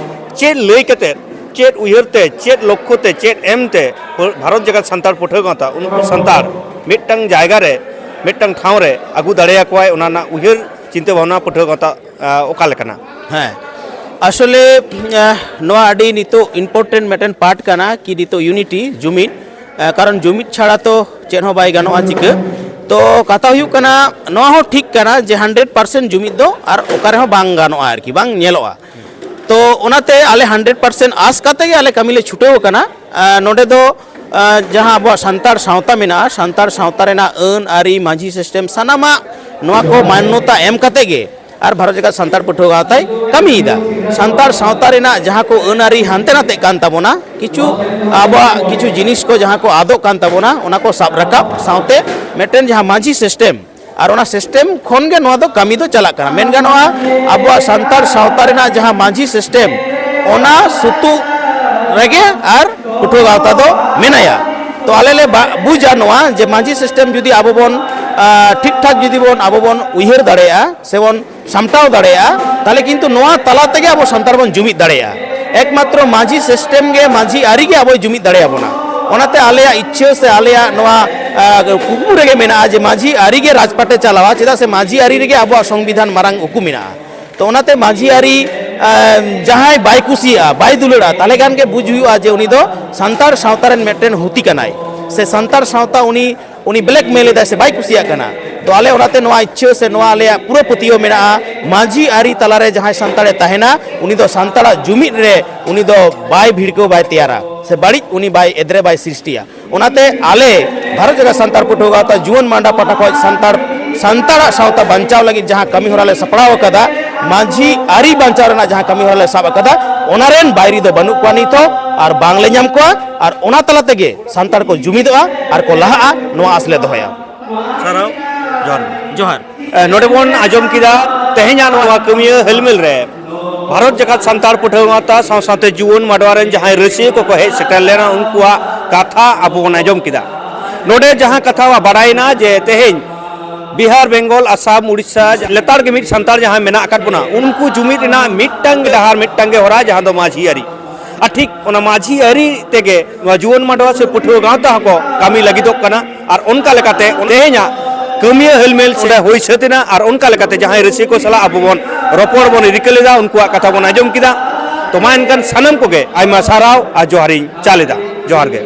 ᱪᱮᱫ ᱞᱟᱹᱭ ᱠᱟᱛᱮᱫ, ᱪᱮᱫ ᱩᱭᱦᱟᱹᱨ ᱛᱮ, ᱪᱮᱫ ᱞᱚᱠᱠᱷᱚ ᱛᱮ, ᱪᱮᱫ ᱮᱢ ᱛᱮ ᱵᱷᱟᱨᱚᱛ ᱡᱟᱠᱟᱛ ᱥᱟᱱᱛᱟᱲ ᱯᱟᱹᱴᱷᱩᱣᱟᱹ ᱜᱟᱶᱛᱟ ᱩᱱᱠᱩ ᱥᱟᱱᱛᱟᱲ ᱢᱤᱫᱴᱟᱝ ᱡᱟᱭᱜᱟ ᱨᱮ, ᱢᱤᱫᱴᱟᱝ ᱴᱷᱟᱶ ᱨᱮ ᱟᱹᱜᱩ ᱫᱟᱲᱮᱭᱟᱠᱚᱣᱟᱭ, ᱚᱱᱟ ᱨᱮᱱᱟᱜ ᱩᱭᱦᱟᱹᱨ ᱪᱤᱱᱛᱟᱹ ᱵᱷᱟᱵᱽᱱᱟ ᱯᱟᱹᱴᱷᱩᱣᱟᱹ ᱜᱟᱶᱛᱟ ᱚᱠᱟ ᱞᱮᱠᱟᱱᱟ? ᱦᱮᱸ, ᱟᱥᱚᱞᱮ ᱱᱚᱣᱟ ᱟᱹᱰᱤ ᱱᱤᱛᱚᱜ ᱤᱢᱯᱚᱨᱴᱮᱱᱴ ᱢᱤᱫᱴᱮᱱ ᱯᱟᱨᱴ ᱠᱟᱱᱟ ᱠᱤ ᱱᱤᱛᱚᱜ ᱤᱭᱩᱱᱤᱴᱤ, ᱡᱩᱢᱤᱫ᱾ ᱠᱟᱨᱚᱱ ᱡᱩᱢᱤᱫ ᱪᱷᱟᱲᱟ ᱛᱚ ᱪᱮᱫ ᱦᱚᱸ ᱵᱟᱭ ᱜᱟᱱᱚᱜᱼᱟ ᱪᱤᱠᱟᱹ᱾ ᱛᱚ ᱠᱟᱛᱷᱟ ᱦᱩᱭᱩᱜ ᱠᱟᱱᱟ, ᱱᱚᱣᱟ ᱦᱚᱸ ᱴᱷᱤᱠ ᱠᱟᱱᱟ ᱡᱮ ᱦᱟᱱᱰᱨᱮᱰ ᱯᱟᱨᱥᱮᱱᱴ ᱡᱩᱢᱤᱫ ᱫᱚ ᱟᱨ ᱚᱠᱟ ᱨᱮᱦᱚᱸ ᱵᱟᱝ ᱜᱟᱱᱚᱜᱼᱟ ᱟᱨᱠᱤ, ᱵᱟᱝ ᱧᱮᱞᱚᱜᱼᱟ᱾ ᱛᱚ ᱚᱱᱟᱛᱮ ᱟᱞᱮ ᱦᱟᱱᱰᱨᱮᱰ ᱯᱟᱨᱥᱮᱱᱴ ᱟᱥ ᱠᱟᱛᱮ ᱜᱮ ᱟᱞᱮ ᱠᱟᱹᱢᱤ ᱞᱮ ᱪᱷᱩᱴᱟᱹᱣ ᱟᱠᱟᱱᱟ᱾ ᱱᱚᱰᱮ ᱫᱚ ᱡᱟᱦᱟᱸ ᱟᱵᱚᱣᱟᱜ ᱥᱟᱱᱛᱟᱲ ᱥᱟᱶᱛᱟ ᱢᱮᱱᱟᱜᱼᱟ, ᱥᱟᱱᱛᱟᱲ ᱥᱟᱶᱛᱟ ᱨᱮᱱᱟᱜ ᱟᱹᱱ ᱟᱹᱨᱤ, ᱢᱟᱹᱡᱷᱤ ᱥᱤᱥᱴᱮᱢ, ᱥᱟᱱᱟᱢᱟᱜ ᱱᱚᱣᱟ ᱠᱚ ᱢᱟᱱᱱᱚᱛᱟ ᱮᱢ ᱠᱟᱛᱮ ᱜᱮ ᱟᱨ ᱵᱷᱟᱨᱚᱛ ᱡᱟᱠᱟᱛ ᱥᱟᱱᱛᱟᱲ ᱯᱟᱹᱴᱷᱩᱣᱟᱹ ᱜᱟᱶᱛᱟᱭ ᱠᱟᱹᱢᱤᱭᱮᱫᱟ᱾ ᱥᱟᱱᱛᱟᱲ ᱥᱟᱶᱛᱟ ᱨᱮᱱᱟᱜ ᱡᱟᱦᱟᱸ ᱠᱚ ᱟᱹᱱ ᱟᱹᱨᱤ ᱦᱟᱱᱛᱮ ᱱᱟᱛᱮᱜ ᱠᱟᱱ ᱛᱟᱵᱚᱱᱟ, ᱠᱤᱪᱷᱩ ᱟᱵᱚᱣᱟᱜ ᱠᱤᱪᱷᱩ ᱡᱤᱱᱤᱥ ᱠᱚ ᱡᱟᱦᱟᱸ ᱠᱚ ᱟᱫᱚᱜ ᱠᱟᱱ ᱛᱟᱵᱚᱱᱟ, ᱚᱱᱟ ᱠᱚ ᱥᱟᱵ ᱨᱟᱠᱟᱵ ᱥᱟᱶᱛᱮ ᱢᱤᱫᱴᱮᱱ ᱡᱟᱦᱟᱸ ᱢᱟᱹᱡᱷᱤ ᱥᱤᱥᱴᱮᱢ, ᱟᱨ ᱚᱱᱟ ᱥᱤᱥᱴᱮᱢ ᱠᱷᱚᱱ ᱜᱮ ᱱᱚᱣᱟ ᱫᱚ ᱠᱟᱹᱢᱤ ᱫᱚ ᱪᱟᱞᱟᱜ ᱠᱟᱱᱟ᱾ ᱢᱮᱱ ᱜᱟᱱᱚᱜᱼᱟ, ᱟᱵᱚᱣᱟᱜ ᱥᱟᱱᱛᱟᱲ ᱥᱟᱶᱛᱟ ᱨᱮᱱᱟᱜ ᱡᱟᱦᱟᱸ ᱢᱟᱹᱡᱷᱤ ᱥᱤᱥᱴᱮᱢ, ᱚᱱᱟ ᱥᱩᱛᱩᱜ ᱨᱮᱜᱮ ᱟᱨ ᱯᱟᱹᱴᱷᱩᱣᱟᱹ ᱜᱟᱶᱛᱟ ᱫᱚ ᱢᱮᱱᱟᱭᱟ᱾ ᱛᱚ ᱟᱞᱮ ᱞᱮ ᱵᱟ-, ᱵᱩᱡᱟ ᱱᱚᱣᱟ ᱡᱮ ᱢᱟᱹᱡᱷᱤ ᱥᱤᱥᱴᱮᱢ ᱡᱩᱫᱤ ᱟᱵᱚ ᱵᱚᱱ, ᱟ, ᱴᱷᱤᱠ ᱴᱷᱟᱠ ᱡᱩᱫᱤ ᱵᱚᱱ ᱟᱵᱚ ᱵᱚᱱ ᱩᱭᱦᱟᱹᱨ ᱫᱟᱲᱮᱭᱟᱜᱼᱟ ᱥᱮ ᱵᱚᱱ ᱥᱟᱢᱴᱟᱣ ᱫᱟᱲᱮᱭᱟᱜᱼᱟ, ᱛᱟᱦᱚᱞᱮ ᱠᱤᱱᱛᱩ ᱱᱚᱣᱟ ᱛᱟᱞᱟ ᱛᱮᱜᱮ ᱟᱵᱚ ᱥᱟᱱᱛᱟᱲ ᱵᱚᱱ ᱡᱩᱢᱤᱫ ᱫᱟᱲᱮᱭᱟᱜᱼᱟ᱾ ᱮᱠᱢᱟᱛᱨᱚ ᱢᱟᱹᱡᱷᱤ ᱥᱤᱥᱴᱮᱢ ᱜᱮ, ᱢᱟᱹᱡᱷᱤ ᱟᱹᱨᱤ ᱜᱮ ᱟᱵᱚᱭ ᱡᱩᱢᱤᱫ ᱫᱟᱲᱮᱭᱟᱵᱚᱱᱟ᱾ ᱚᱱᱟᱛᱮ ᱟᱞᱮᱭᱟᱜ ᱤᱪᱪᱷᱟᱹ ᱥᱮ ᱟᱞᱮᱭᱟᱜ ᱱᱚᱣᱟ, ᱟ, ᱠᱩᱠᱢᱩ ᱨᱮᱜᱮ ᱢᱮᱱᱟᱜᱼᱟ ᱡᱮ ᱢᱟᱹᱡᱷᱤ ᱟᱹᱨᱤ ᱜᱮ ᱨᱟᱡᱽᱯᱟᱴᱮ ᱪᱟᱞᱟᱣᱟ, ᱪᱮᱫᱟᱜ ᱥᱮ ᱢᱟᱹᱡᱷᱤ ᱟᱹᱨᱤ ᱨᱮᱜᱮ ᱟᱵᱚᱣᱟᱜ ᱥᱚᱝᱵᱤᱫᱷᱟᱱ ᱢᱟᱨᱟᱝ ᱩᱠᱩ ᱢᱮᱱᱟᱜᱼᱟ᱾ ᱛᱚ ᱚᱱᱟᱛᱮ ᱢᱟᱹᱡᱷᱤ ᱟᱹᱨᱤ, ᱟ, ᱡᱟᱦᱟᱸᱭ ᱵᱟᱭ ᱠᱩᱥᱤᱭᱟᱜᱼᱟ, ᱵᱟᱭ ᱫᱩᱞᱟᱹᱲᱟ, ᱛᱟᱦᱚᱞᱮ ᱠᱷᱟᱱ ᱜᱮ ᱵᱩᱡᱽ ᱦᱩᱭᱩᱜᱼᱟ ᱡᱮ ᱩᱱᱤ ᱫᱚ ᱥᱟᱱᱛᱟᱲ ᱥᱟᱶᱛᱟ ᱨᱮᱱ ᱢᱤᱫᱴᱮᱱ ᱦᱩᱛᱤ ᱠᱟᱱᱟᱭ, ᱥᱮ ᱥᱟᱱᱛᱟᱲ ᱥᱟᱶᱛᱟ ᱩᱱᱤ, ᱩᱱᱤ ᱵᱞᱮᱠᱢᱮᱞ ᱮᱫᱟᱭ ᱥᱮ ᱵᱟᱭ ᱠᱩᱥᱤᱭᱟᱜ ᱠᱟᱱᱟ᱾ ᱛᱚ ᱟᱞᱮ ᱚᱱᱟᱛᱮ ᱱᱚᱣᱟ ᱤᱪᱪᱷᱟᱹ ᱥᱮ ᱱᱚᱣᱟ ᱟᱞᱮᱭᱟᱜ ᱯᱩᱨᱟᱹ ᱯᱟᱹᱛᱭᱟᱹᱣ ᱢᱮᱱᱟᱜᱼᱟ, ᱢᱟᱹᱡᱷᱤ ᱟᱹᱨᱤ ᱛᱟᱞᱟᱨᱮ ᱡᱟᱦᱟᱸᱭ ᱥᱟᱱᱛᱟᱲᱮ ᱛᱟᱦᱮᱱᱟ, ᱩᱱᱤ ᱫᱚ ᱥᱟᱱᱛᱟᱲᱟᱜ ᱡᱩᱢᱤᱫ ᱨᱮ ᱩᱱᱤ ᱫᱚ ᱵᱟᱭ ᱵᱷᱤᱲᱠᱟᱹᱣ ᱵᱟᱭ ᱛᱮᱭᱟᱨᱟ, ᱥᱮ ᱵᱟᱹᱲᱤᱡ ᱩᱱᱤ ᱵᱟᱭ ᱮᱫᱽᱨᱮ ᱵᱟᱭ ᱥᱨᱤᱥᱴᱤᱭᱟ᱾ ᱚᱱᱟᱛᱮ ᱟᱞᱮ ᱵᱷᱟᱨᱚᱛ ᱡᱟᱠᱟᱛ ᱥᱟᱱᱛᱟᱲ ᱯᱟᱹᱴᱷᱩᱣᱟᱹ ᱜᱟᱶᱛᱟ ᱡᱩᱣᱟᱹᱱ ᱢᱟᱦᱰᱟ ᱯᱟᱦᱴᱟ ᱠᱷᱚᱱ ᱥᱟᱱᱛᱟᱲ, ᱥᱟᱱᱛᱟᱲᱟᱜ ᱥᱟᱶᱛᱟ ᱵᱟᱧᱪᱟᱣ ᱞᱟᱹᱜᱤᱫ ᱡᱟᱦᱟᱸ ᱠᱟᱹᱢᱤ ᱦᱚᱨᱟ ᱞᱮ ᱥᱟᱯᱲᱟᱣ ᱟᱠᱟᱫᱟ, ᱢᱟᱹᱡᱷᱤ ᱟᱹᱨᱤ ᱵᱟᱧᱪᱟᱣ ᱨᱮᱱᱟᱜ ᱡᱟᱦᱟᱸ ᱠᱟᱹᱢᱤ ᱦᱚᱨᱟ ᱞᱮ ᱥᱟᱵ ᱟᱠᱟᱫᱟ, ᱚᱱᱟ ᱨᱮᱱ ᱵᱟᱹᱭᱨᱤ ᱫᱚ ᱵᱟᱹᱱᱩᱜ ᱠᱚᱣᱟ ᱱᱤᱛ ᱦᱚᱸ, ᱟᱨ ᱵᱟᱝᱞᱮ ᱧᱟᱢ ᱠᱚᱣᱟ᱾ ᱟᱨ ᱚᱱᱟ ᱛᱟᱞᱟ ᱛᱮᱜᱮ ᱥᱟᱱᱛᱟᱲ ᱠᱚ ᱡᱩᱢᱤᱫᱚᱜᱼᱟ ᱟᱨ ᱠᱚ ᱞᱟᱦᱟᱜᱼᱟ, ᱱᱚᱣᱟ ᱟᱸᱥ ᱞᱮ ᱫᱚᱦᱚᱭᱟ᱾ ᱥᱟᱨᱦᱟᱣ, ᱡᱚᱦᱟᱨ ᱜᱮ᱾ ᱡᱚᱦᱟᱨ᱾ ᱮ, ᱱᱚᱰᱮ ᱵᱚᱱ ᱟᱸᱡᱚᱢ ᱠᱮᱫᱟ ᱛᱮᱦᱮᱧᱟᱜ ᱱᱚᱣᱟ ᱠᱟᱹᱢᱤᱭᱟᱹ ᱦᱮᱞᱢᱮᱞ ᱨᱮ ᱵᱷᱟᱨᱚᱛ ᱡᱟᱠᱟᱛ ᱥᱟᱱᱛᱟᱲ ᱯᱟᱹᱴᱷᱩᱣᱟᱹ ᱜᱟᱶᱛᱟ ᱥᱟᱶ ᱥᱟᱶᱛᱮ ᱡᱩᱣᱟᱹᱱ ᱢᱟᱰᱣᱟ ᱨᱮᱱ ᱡᱟᱦᱟᱸᱭ ᱨᱟᱹᱥᱤᱭᱟᱹ ᱠᱚᱠᱚ ᱦᱮᱡ ᱥᱮᱴᱮᱨ ᱞᱮᱱᱟ, ᱩᱱᱠᱩᱣᱟᱜ ᱠᱟᱛᱷᱟ ᱟᱵᱚ ᱵᱚᱱ ᱟᱸᱡᱚᱢ ᱠᱮᱫᱟ᱾ ᱱᱚᱰᱮ ᱡᱟᱦᱟᱸ ᱠᱟᱛᱷᱟ ᱵᱟᱰᱟᱭᱮᱱᱟ ᱡᱮ ᱛᱮᱦᱮᱧ ᱵᱤᱦᱟᱨ, ᱵᱮᱝᱜᱚᱞ, ᱟᱥᱟᱢ, ᱩᱲᱤᱥᱥᱟ, ᱞᱮᱛᱟᱲ ᱜᱮ ᱢᱤᱫ ᱥᱟᱱᱛᱟᱲ ᱡᱟᱦᱟᱸᱭ ᱢᱮᱱᱟᱜ ᱟᱠᱟᱫ ᱵᱚᱱᱟ, ᱩᱱᱠᱩ ᱡᱩᱢᱤᱫ ᱨᱮᱱᱟᱜ ᱢᱤᱫᱴᱟᱝ ᱜᱮ ᱰᱟᱦᱟᱨ, ᱢᱤᱫᱴᱟᱝ ᱜᱮ ᱦᱚᱨᱟ, ᱡᱟᱦᱟᱸ ᱫᱚ ᱢᱟᱹᱡᱷᱤ ᱟᱹᱨᱤ᱾ ᱟᱨ ᱴᱷᱤᱠ ᱚᱱᱟ ᱢᱟᱹᱡᱷᱤ ᱟᱹᱨᱤ ᱛᱮᱜᱮ ᱱᱚᱣᱟ ᱡᱩᱣᱟᱹᱱ ᱢᱟᱰᱣᱟ ᱥᱮ ᱯᱟᱹᱴᱷᱩᱣᱟᱹ ᱜᱟᱶᱛᱟ ᱦᱚᱸᱠᱚ ᱠᱟᱹᱢᱤ ᱞᱟᱹᱜᱤᱫᱚᱜ ᱠᱟᱱᱟ᱾ ᱟᱨ ᱚᱱᱠᱟ ᱞᱮᱠᱟᱛᱮ ᱛᱮᱦᱮᱧᱟᱜ ᱠᱟᱹᱢᱤᱭᱟᱹ ᱦᱮᱞᱢᱮᱞ ᱥᱮ ᱦᱩᱭ ᱥᱟᱹᱛ ᱮᱱᱟ ᱟᱨ ᱚᱱᱠᱟ ᱞᱮᱠᱟᱛᱮ ᱡᱟᱦᱟᱸᱭ ᱨᱟᱹᱥᱤᱭᱟᱹ ᱠᱚ ᱥᱟᱞᱟᱜ ᱟᱵᱚ ᱵᱚᱱ ᱨᱚᱯᱚᱲ ᱵᱚᱱ ᱨᱤᱠᱟᱹ ᱞᱮᱫᱟ, ᱩᱱᱠᱩᱣᱟᱜ ᱠᱟᱛᱷᱟ ᱵᱚᱱ ᱟᱸᱡᱚᱢ ᱠᱮᱫᱟ᱾ ᱛᱚ ᱢᱟ ᱮᱱᱠᱷᱟᱱ ᱥᱟᱱᱟᱢ ᱠᱚᱜᱮ ᱟᱭᱢᱟ ᱥᱟᱨᱦᱟᱣ ᱟᱨ ᱡᱚᱦᱟᱨᱤᱧ ᱪᱟᱞ ᱮᱫᱟ᱾ ᱡᱚᱦᱟᱨ ᱜᱮ᱾